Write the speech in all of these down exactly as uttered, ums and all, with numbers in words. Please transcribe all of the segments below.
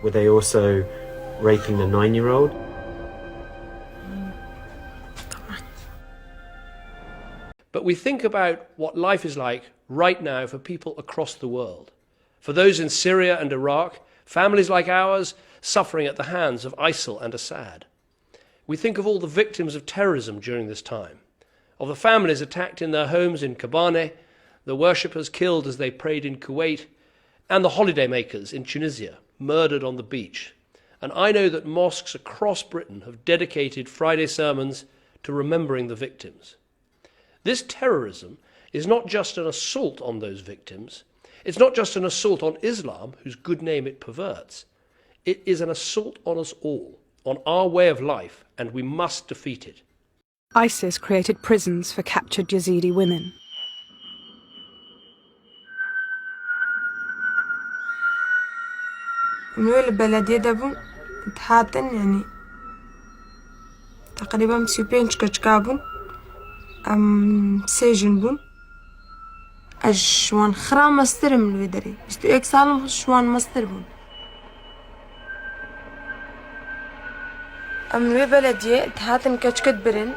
Were they also raping the nine-year-old? But we think about what life is like right now for people across the world. For those in Syria and Iraq, families like ours suffering at the hands of ISIL and Assad. We think of all the victims of terrorism during this time, of the families attacked in their homes in Kobane, the worshippers killed as they prayed in Kuwait, and the holidaymakers in Tunisia, murdered on the beach. And I know that mosques across Britain have dedicated Friday sermons to remembering the victims. This terrorism is not just an assault on those victims, it's not just an assault on Islam, whose good name it perverts. It is an assault on us all, on our way of life, and we must defeat it. ISIS created prisons for captured Yazidi women. Em wê li belediyê de bûn, dihatin, yanî teqrîben sî û pênc keçika bûn. Em sê jin bûn. Ez ji wan xira mestir im li wê derê. Bîst û yek sal im ji wan mestir bûm. Em li wê belediyê dihatin keçike dibirin.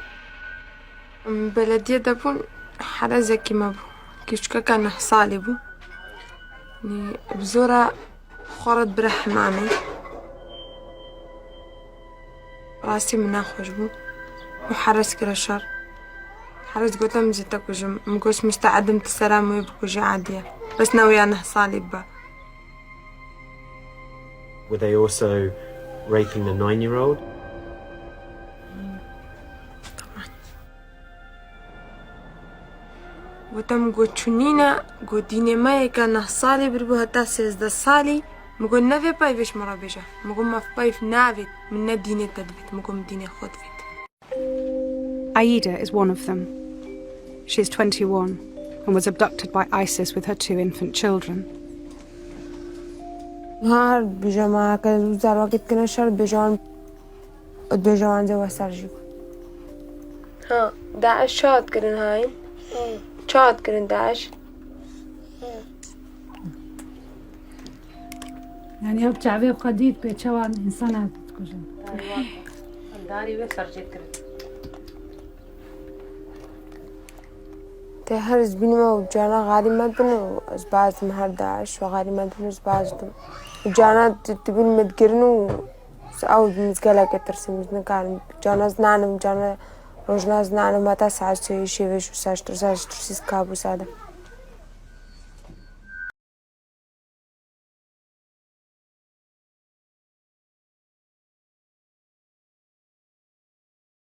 Em belediyê de bûn, herezekî me bû. Kîçkeka neh salî bû. Nî bi zora xwe re dibire hemamê. Rastî min nexweş bû. Û herez kire şer. Herez gote min jî te kujim. Min got, musteed im tu sera min wê bikujî, adiye. Bes ne wêya neh salî bibe. Were they also raping the nine-year-old? Gote min got, çûnîne, got, dînê me yeka neh salî biribû heta sêzdeh salî. Min got, ne vê peyvê ji min re bêje. Min got, me peyv navêt, min ne dînê te divêt. Min got, min dînê xwe divêt. Aida is one of them. She is twenty-one and was abducted by ISIS with her two infant children. Her dibêje me, heke zarokê dikine şer, dibêje wan, dibêje wan zê we ser jî. Ha, DAIŞ çawa dikirin hain? Çawa dikirin DAIŞ? Yanî ew çavê xwe dît, bê çawa însana dikujin. Darî wê serjêd kirin. Te her ez bînime û cana xalî me din û ez bazim her DAIŞ û xalî me din û ez bazim. Û cana di-, dibînim me digirin û ew min gelekê tirsim, ez nikarim. Cana ez nanim, cana rojna ez nanim, heta saet sêyî şevê û saet çar, saet çar sî kabûsa de.